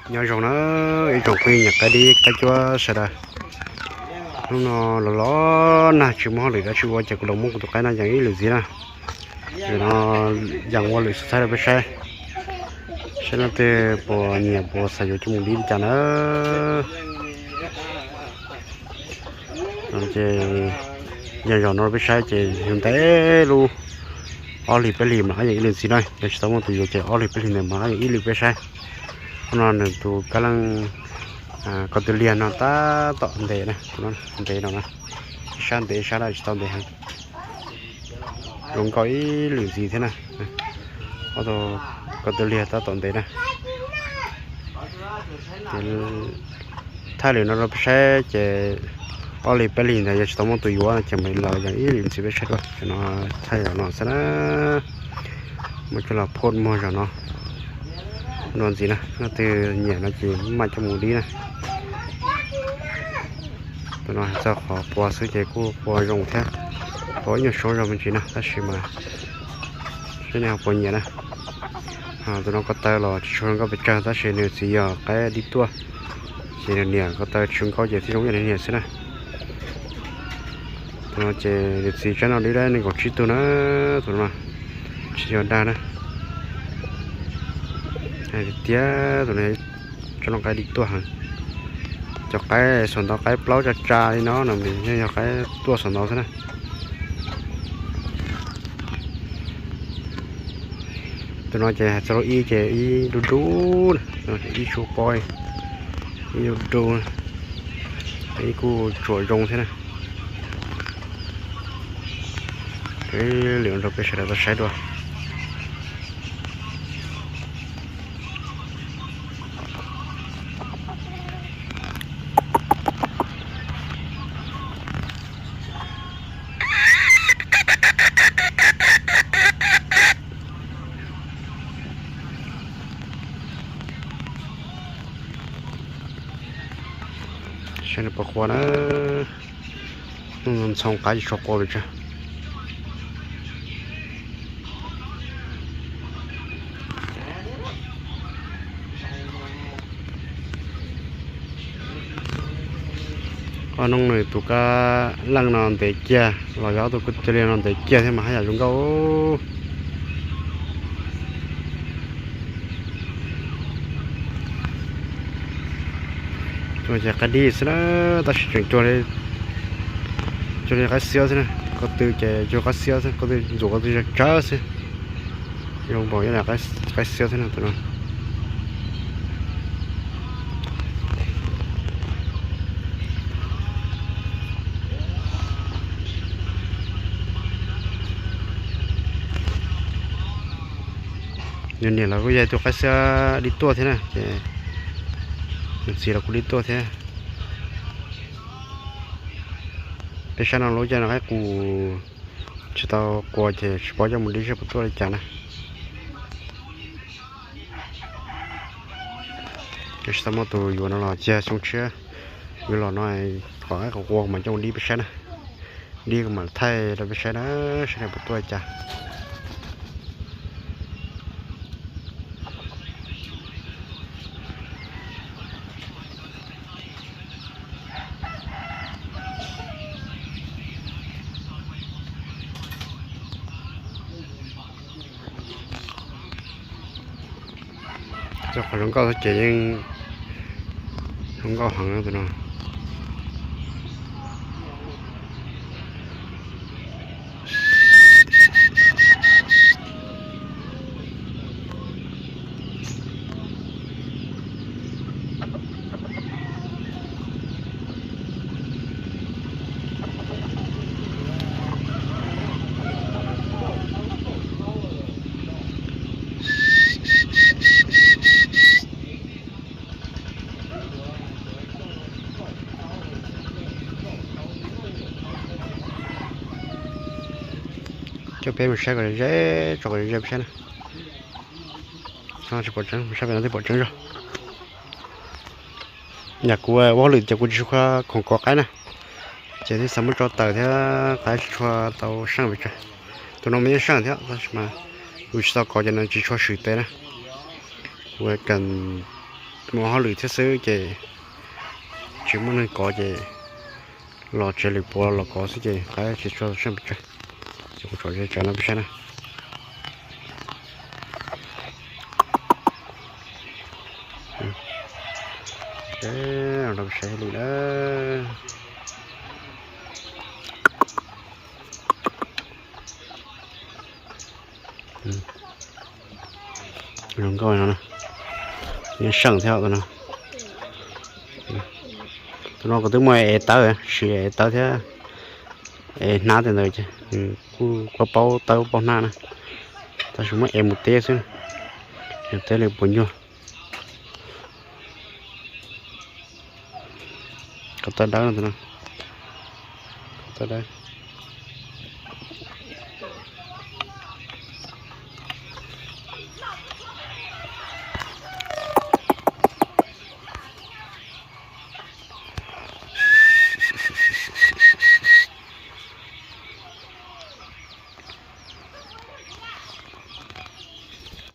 Nyob zoo na, ib tsoom phooj ywg niam qaib dib qaib cuab sawv daws. Hnub no los los nag tsis muaj hauj lwm dab tsi ua ces kuv los muab kuv tus qaib no yees ib lwm ntxiv na. Zaum no yees ua lwm xwm txheej rau peb saib, saib leej twg puas nyiam puas xav yuav coj mus dib li cas na. Ces yees zaum no rau peb saib ces yug ntev lub ob hlis peb hlis mam li yees ib lwm ntxiv na. Yog tsis tau muaj tus yuav ces ob hlis peb hlis ntawd mam li yees ib lwm peb saib. Hnub no nws tus kab leej ko tw liag no tab tom ntev na, ntev no na, ib sab ntev ib sab lawm tsis tau ntev heev. Zoo nkauj ib lwm ntxiv thiab na. Ob tug ko tw liag tab tom ntev na. Ces thaij lwm no rau peb saib ces ob hlis peb hlis ntawd yog tsis tau muaj tus yuav no ces mam li los yees ib lwm ntxiv peb saib dua. Cov no thaij zaum no xwb na. Muab coj los post muag zaum no dua ntxiv na, leej twg nyiam no ces mam coj mus dib na. Tus no txog qhov qua xwb ces kuj qua zoo thiab, qua ib nyuag suab zog me ntsis na, tab sis mas saib nej ho puas nyiam na. Tus no ko taw los tsis tshua zoo nkauj pes tsawg tab sis nws txiv yog qaib dib tuaj, ces nws niam ko taw tsis zoo nkauj ces thiaj zoo ib yam nws niam xwb na. Tus no ces nws txiv tsaib no dib dab nees nkaum tsib tug na, tus no tsis yog dag na. Hais tiag tiag tus no tsaib no qaib dib tuaj heev. Cov qaib saum ntau qaib plaub tsa tsa li no no nws yeej yog qaib tuaj saum ntau xwb na. Tus no ces hais txog lub ib ces ib dub dub na, ib tsuj pob, ib dub dub, ib kuj tsuam zoo thiab na. Lwm rau peb sawv daws tau saib dua. Saib nws puas qua na. Hnub no ntxhoo qaib tsis tshua qua pes tsawg. Ob hnub no tus kab leej no ntev kiag los yog ob tug ko tw liag no ntev kiag thiab mas haj yam zoo nkauj. Tus no ces qaib dib xwb na, tab sis tseem cuag li, cuag li qaib xiab xwb na, ko tw ces cuag qaib xiab xwb, ko tw ntxuam ko tw tsawg tsawg xwb. Zoo npaum ib yam qaib xiab xwb na tus no. Nws niam los kuj yog ib tug qaib xiab dib tuaj thiab na, ces nws txiv los kuj dib tuaj thiab. Peb saib no lub caij no qaib qus tsis tau qua ces tsis paub coj mus dib seb puas tuaj li cas na. Tsis tau muaj tus yuav no los cia xyoo tshiab yuav los no, qhov qaib qus qua mas coj mus dib peb saib na. Dib kuv mam thaij rau peb saib na, saib nws puas tuaj li cas. Cov qhov zoo nkauj ces yeej zoo nkauj heev tus no. Coj peb mus saib kom ze, tso kom ze peb saib na. Tsis pom tseeb, saib pem no thiaj pom tseeb zog. Yam kuv ua hauj lwm ces kuv tsis tshua khoom kov qaib na, ces thiaj xav muab tso tawm thiab qaib tsis tshua tau seej pes tsawg. Tus no mas yeej seej thiab tab sis mas kuv tsis tau kov ces nws tsis tshua swm tes na. Kuv kam mus hauj lwm thiab xwb ces tsis muaj neeg kov ces los tsev lwm puav los kov xwb ces qab tsis tshua sab pes tsawg. Ces kuv tsom ze tsawv no peb saib na. Rau peb saib li na. Zoo nkauj no, yeej seem thiab tus no. Tus no kuv twb muaj ev tawb, siv ev tawb thiab ev hnab tej ntawd ces kuj paub tawb paub hnab na, tab sis muab ev mus teb xwb, teb li puas nyuaj. Ko taw dawb no, ko taw dawb.